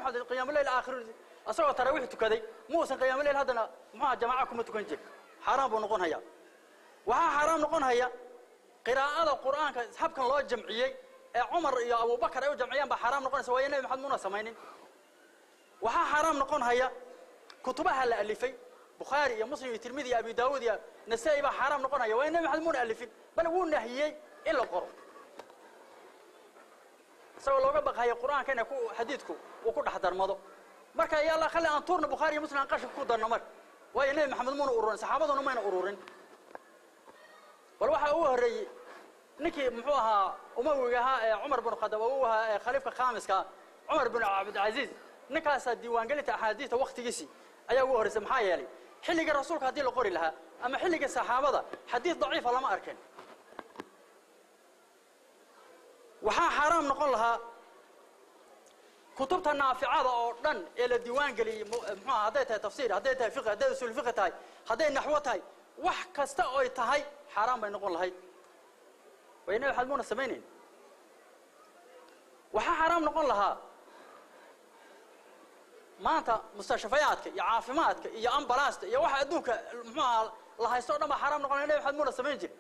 Maxamed qiyaamuleyl aakhir asagoo taraawiix tukaday muusan qiyaamuleyl haddana muxuaha jamaaca kuma tukan jir, xaaraan buu noqon hayaa. Waxaa xaaraam noqon haya qiraa'ada qur'aanka habkan loo jamciyey ee Cumar iyo Abubakar ay u jamciyaan baa xaaraam noqonaysa, waayo Nebi Maxamed muuna samaynin. Waxaa xaaraam noqon haya kutubaha la alifay, Bukhaari iyo Muslim iyo Tirmidi iyo Abi Daawud iyo Nasaa'i baa xaaraam noqon haya, waayo Nebi Maxamed muuna alifin, bal wuu nahiyey in la qoro isagoo looga baqayo qur'aanka inay ku xadiidku uu ku dhex darmado. Marka yalla khali aan tuurna Bukhaari iyo Muslim aan qashinka ku darno marka, waayo Nebi Maxamed muuna ururin, saxaabaduna mayna ururin. Bal waxaa ugu horreeyey ninkii muxuu ahaa umawiga ahaa ee Cumar bin Khadaab uu ahaa ee khaliifka khaamiska Cumar bin Cabdilcaziz, ninkaasaa diiwaangelinta axaadiista waktigiisii ayaa ugu horreysay. Maxaa yeelay xilliga rasuulka haddii la qori lahaa ama xilliga saxaabada xadiis daciifa lama arkin. Waxaa xaaraam noqon lahaa kutubta naaficada oo dhan ee la diiwaan geliyey, muxuu ahaa hadday tahay tafsiir, hadday tahay fiqh, hadday usuul fiqh tahay, hadday naxwo tahay, wax kasta oy tahay xaaraan bay noqon lahayd, waayo Nebi Maxamed muuna samaynayn. Waxaa xaaraam noqon lahaa maanta mustashafayaadka iyo caafimaadka iyo ambalaasta iyo waxa adduunka muxuu ahaa la haysto o dhan baa xaaraam noqon lahayd, Nebi Maxamed muuna samayn jirin.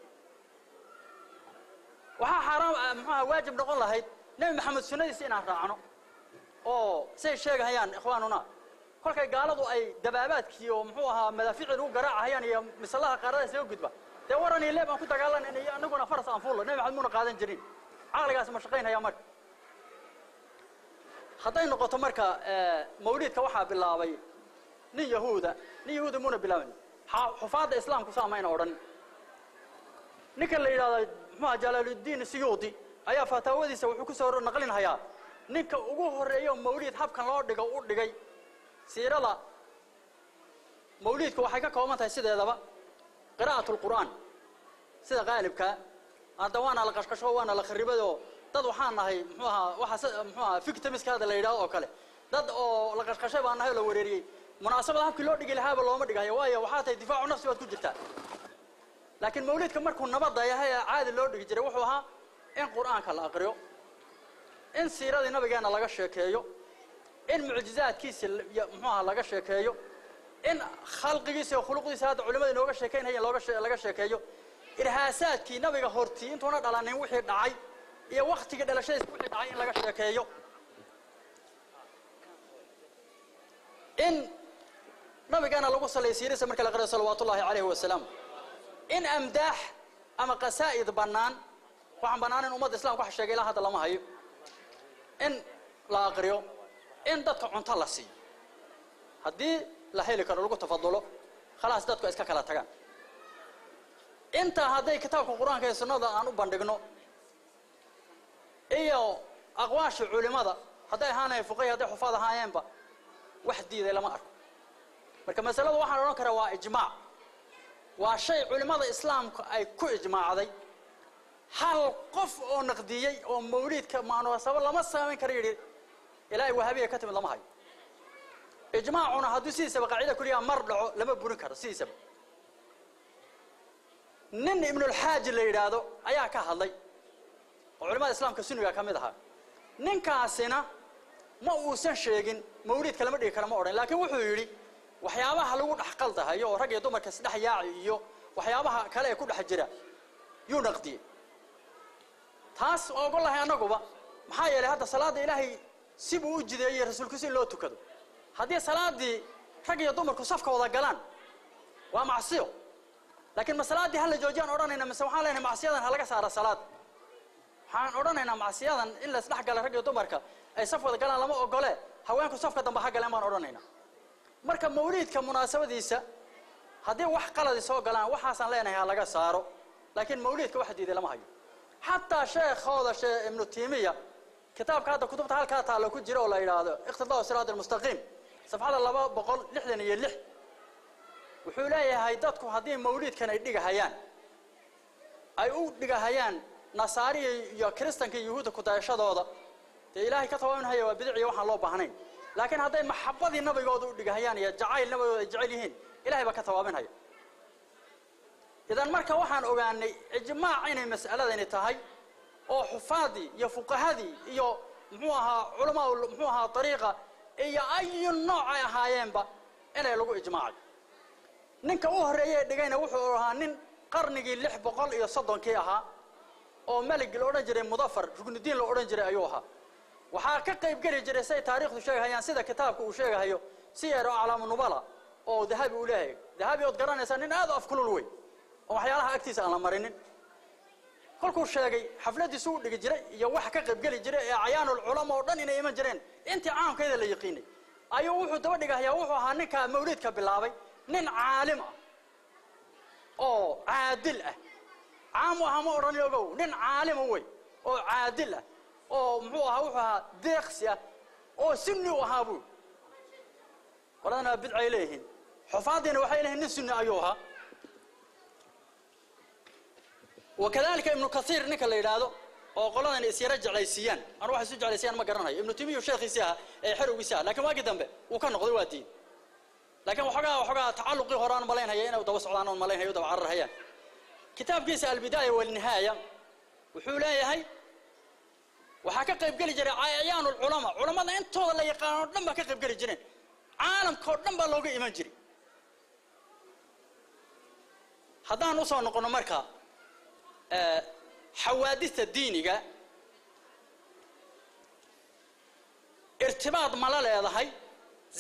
Waxaa xaaraam muxuu ahaa waajib noqon lahayd Nebi Maxamed sunnadiisa inaan raacno, oo say sheegahayaan ikhwaanuna kolkay gaaladu ay dabaabaadkii oo muxuu ahaa madaafiicii lagu garaacahayaan iyo misalaha qaarada isaga gudba, dee waran iyo leeb aan ku dagaalanayna iyo anaguna faras aan fuullo, Nebi Maxamed muuna qaadan jirin. Caqligaas ma shaqaynaya marka. Hadday noqoto marka mawliidka waxaa bilaabay nin yahuuda, nin yahuuda muuna bilaabin, xufaadda islaamku saa mayna odhan. Ninkan la yidhahdo muxuaha Jalaaluddin Siyuudi ayaa fataawadiisa wuxuu ku soo naqlinhayaa ninka ugu horreeya oo mawliid habkan loo dhigo u dhigay. Siirada mawliidku waxay ka kooban tahay sideedaba qiraa'atu lqur'aan sida qaalibka, hadda waana la qashqasho waana la kharibadoo dad waxaan nahay muxuu ahaa waxa muxuu ahaa victimska hadda la yidhahdo oo kale, dad oo la qashqashay baan nahay oo la wereeriyey. Munaasabada habkii loo dhigi lahaaba looma dhigayo, waayo waxaa tahay difaacu nafsi baad ku jirtaa. Laakiin mawliidka markuu nabadda yahay ee caadi loo dhigi jiray wuxuu ahaa in qur'aanka la aqriyo, in siiradii nabigeena laga sheekeeyo, in mucjizaadkiisa muxuu ahaa laga sheekeeyo, in khalqigiisa iyo khuluqdiisa hadda culimada inooga sheekeynayeen laga sheekeeyo, irhaasaadkii nabiga hortii intuuna dhalanin wixii dhacay iyo waktigii dhalashadiisa wixii dhacay in laga sheekeeyo, in nabigeena lagu salliyo siiradiisa marka la qariyo salawaatullahi calayhi wasalaam, in amdaax ama qasaa'id bannaan, waxaan bannaanin ummadda islamka wax sheegay ilaa hadda lama hayo, in la aqriyo, in dadka cunto la siiyo haddii la heli karo lagu tafadulo, khalaas dadku ay iska kala tagaan. Intaa hadday kitaabka qur-aanka iyo sunnada aan u bandhigno iyo aqwaasha culimada hadday ahaanayen fuqahi hadday xufaad ahaayeenba wax diiday lama arko. Marka masalada waxaan odhan karaa waa ijmaac, waa shay culimada islaamku ay ku ijmaacday. Hal qof oo naqdiyey oo mawliidka munaasabo lama samayn karo yidhi ilaahay wahaabiya ka timid lama hayo. Ijmaacuna hadduu sidiisaba qaacida kuliya mar dhaco lama burin karo sidiisaba. Nin Ibnulxaaji la yidhaahdo ayaa ka hadlay oo culimada islaamka sunniga ka mid ahaa. Ninkaasina ma uusan sheegin mawliidka lama dhigi karo ma odhan, laakiin wuxuu yidhi waxyaabaha lagu dhex qaldahayo oo rag iyo dumarka isdhex yaaci iyo waxyaabaha kale ee ku dhex jira yuu naqdiyey. Taas waa ogolahay annaguba, maxaa yeelay hadda salaadda ilaahay sibuu u jideeyey rasuulkiisu in loo tukado. Haddii salaaddii rag iyo dumarku safka wada galaan waa macsiyo, laakiin ma salaaddii hala joojiyaan odhanayna mise waxaan leenahay macsiyadan ha laga saara salaad? Waxaan odhanaynaa macsiyadan in la isdhex gala rag iyo dumarka ay saf wada galaan lama ogole, haweenku safka dambe ha galeen baan odhanaynaa. Marka mawliidka munaasabadiisa haddii wax qaladi soo galaan waxaasaan leenahay ha laga saaro, laakiin mawliidka wax diiday lama hayo. Xataa sheekhooda Sheekh Ibnu Taymiya kitaabka hadda kutubta halkaa taalla ku jira oo la yidhaahdo Iqtidaa Siraat Almustaqiim safxada 266 wuxuu leeyahay dadku haddii mawliidkan ay dhigahayaan ay u dhigahayaan nasaariya iyo kiristanka iyo yuhuudda ku dayashadooda, dee ilaahay ka tawaminhaya waa bidiciyo waxaan loo baahnayn. Laakiin hadday maxabadii nabigooda u dhigahayaan iyo jacayl nabigooda ay jecel yihiin, ilahay baa ka tawaabinhaya. Idan marka waxaan ogaanay ijmaac inay mas'aladani tahay oo xufaadii iyo fuqahadii iyo muxuu ahaa culamaa muxuu ahaa dariiqa iyo ayu nooc ay ahaayeenba inay lagu ijmaacay. Ninka u horreeyay dhigayna wuxuu ahaa nin qarnigii 630kii ahaa oo malik la odhan jiray Mudafar Ruknudiin la odhan jiray ayuu ahaa. Waxaa ka qayb geli jiray say taariikhdu sheegayaan sida kitaabka uu sheegayo Siyar A'laam Nubala oo Dahabi uu leeyahay. Dahabi ood garanaysaa nin aad u afkulul wey oo waxyaalaha agtiisa aan la marinin. Kolkuu sheegay xafladiisu u dhigi jiray iyo wax ka qayb geli jiray ee cayaanul culama oo dhan inay iman jireen intii caamkeeda la yaqiinay ayuu wuxuu daba dhigayaa. Wuxuu ahaa ninka mawliidka bilaabay nin caalim ah oo caadil ah. Caam ahaa ma odhan ogow, nin caalima wey oo caadil ah oo muxuu ahaa, wuxuu ahaa deeqsi ah oo sunni u ahaa buu. Qoladana bidcay leeyihiin, xufaadiina waxay leeyihiin nin sunni ayuu ahaa. Wakadalika Ibnu Kathiir ninka la yidhaahdo oo qoladan isyara jeclaysiiyaan, anu waxay isu jeclaysiiyaan ma garanayo. Ibnu Taymiya sheekhiisii ahaa ee xerowgiisii ahaa, laakiin waagii dambe wuu ka noqday, waa diin. Laakiin waxoogaa tacalluqii hore aan malaynhaya inay daba socdaan oon malaynhayo daba cararhayaan. Kitaabkiisa Albidaaya walnihaaya wuxuu leeyahay waxaa ka qayb geli jiray acyaanu culama, culamada intooda la yaqaano o dhan baa ka qayb geli jireen, caalamka oo dhan baa looga iman jiray. Haddaan usoo noqono marka xawaadista diiniga, irtibaad mala leedahay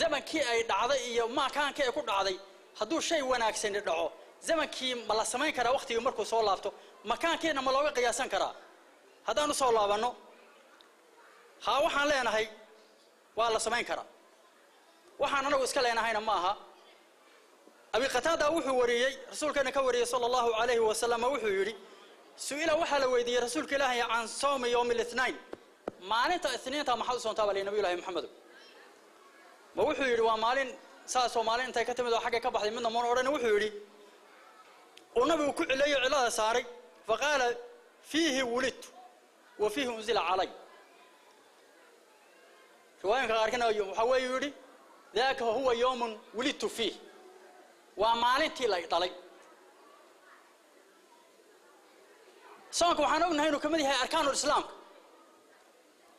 zamankii ay dhacday iyo makaankii ay ku dhacday. Hadduu shay wanaagsani dhaco zamankii ma la samayn karaa waqtigii markuu soo laabto, makaankiina ma looga qiyaasan karaa? Haddaan usoo laabanno, haa, waxaan leenahay waa la samayn karaa. Waxaan anagu iska leenahayna ma aha. Abi Qataada wuxuu wariyey, rasuulkeena ka wariyey sala allahu calayhi wasalam, wuxuu yidhi su-ila waxaa la weydiiyey rasuulka ilaahay can sawmi yowmi alithnain, maalinta isniinta maxaad u soontaa baa la nabiyu llahi Maxamedo. Ma wuxuu yidhi waa maalin saasoo maalin intay ka timid oo xagga ka baxday midna mana odhan. Wuxuu yidhi uu nabigu ku cileeyo cilada saaray, faqaala fiihi wulidtu wa fiihi unzila calay. Riwaayinka qaarkina waxaa weeyuu yidhi daaka huwa yowmun wulidtu fiih, waa maalintii la dhalay. Soonka waxaan ognahay inuu ka mid yahay arkaanul islaamka.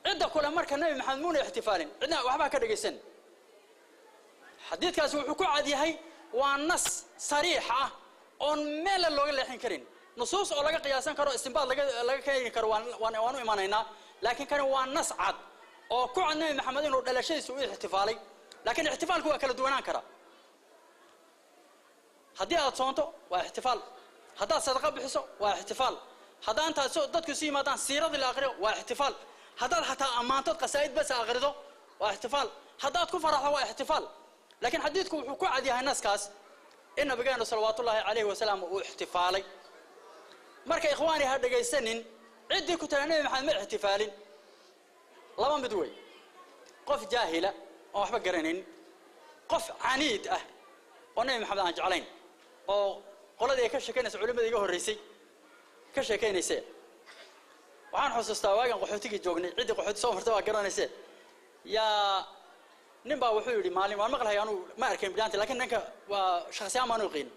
Cidda kule marka Nabi Maxamed muuna ixtifaalin, cidna waxbaa ka dhegaysan. Xadiidkaasi wuxuu ku cad yahay waa nas sariix ah oon meella looga leexin karin. Nusuus oo laga qiyaasan karo, istinbaad laga keeni karo waan u imanaynaa, laakiin kani waa nas cad oo ku cad Nabi Maxamed inuu dhalashadiisa u ixtifaalay. Laakiin ixtifaalku waa kala duwanaan karaa. Haddii aad soonto waa ixtifaal, haddaad sadaqa bixiso waa ixtifaal, haddaa intaad dadku isu yimaadaan siiradii la aqriyo waa ixtifaal, haddaad xataa ammaantood qasaa'id bas aqrido waa ixtifaal, haddaad ku faraxdo waa ixtifaal. Laakiin xadiidku wuxuu ku cad yahay naskaas in nabigeenu salawaatullaahi calayhi wasalaam uu ixtifaalay. Marka ikhwaani ha dhegaysanin ciddii ku tala Nabi Maxamed ma ixtifaalin. Laba mid wey: qof jaahila oon waxba garanayn, qof caniid ah oo Nabi Maxamed aan jeclayn, oo qoladii ay ka sheekaynaysa culimada iga horreysay ka sheekaynayse. Waxaan xusuustaa waagan qaxootigii joognay, ciddii qaxooti soo marta waa garanayse. Yaa nin baa wuxuu yidhi maalin waan maqlahay, anuu ma arkayn bilaanta, laakiin ninka waa shakhsi ahaan baan u qiin.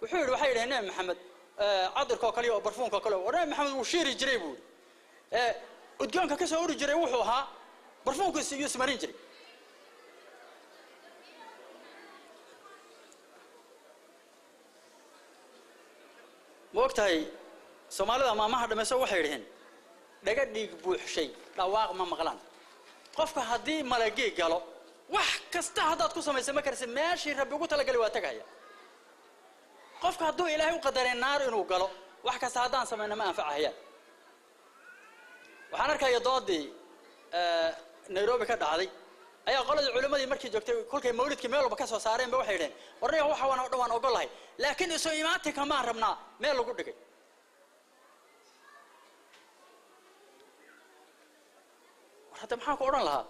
Wuxuu yidhi waxay yidhaheen Nabi Maxamed cadirkoo kale oo barfuunkoo kale oo Nabi Maxamed wuu shiiri jiray buu yidhi, udgoonka ka soo uri jiray wuxuu ahaa barfuunku iyuu ismarin jiray. Ma og tahay Soomaalida maamaha dhamayso waxay yidhaheen dhaga dhiig buuxshay dhawaaq ma maqlaan. Qofka haddii malagii galo wax kasta haddaad ku samaysa ma karsi, meeshii Rabbi ugu talagalay waa tagahaya. Qofka hadduu Ilaahay u qadaray naar inuu galo, wax kasta haddaan samayno ma anfacahayaan. Waxaan arkaya doodii Nairobi ka dhacday ayaa qoladii culimmadii markii joogtay kolkay mawlidkii meel walba ka soo saareen ba waxay yidhaheen warniga waxa waan oo dhan waan ogolahay, laakiin isu imaatinka maan rabnaa meel lagu dhigay. War hadda maxaan ku odhan lahaa?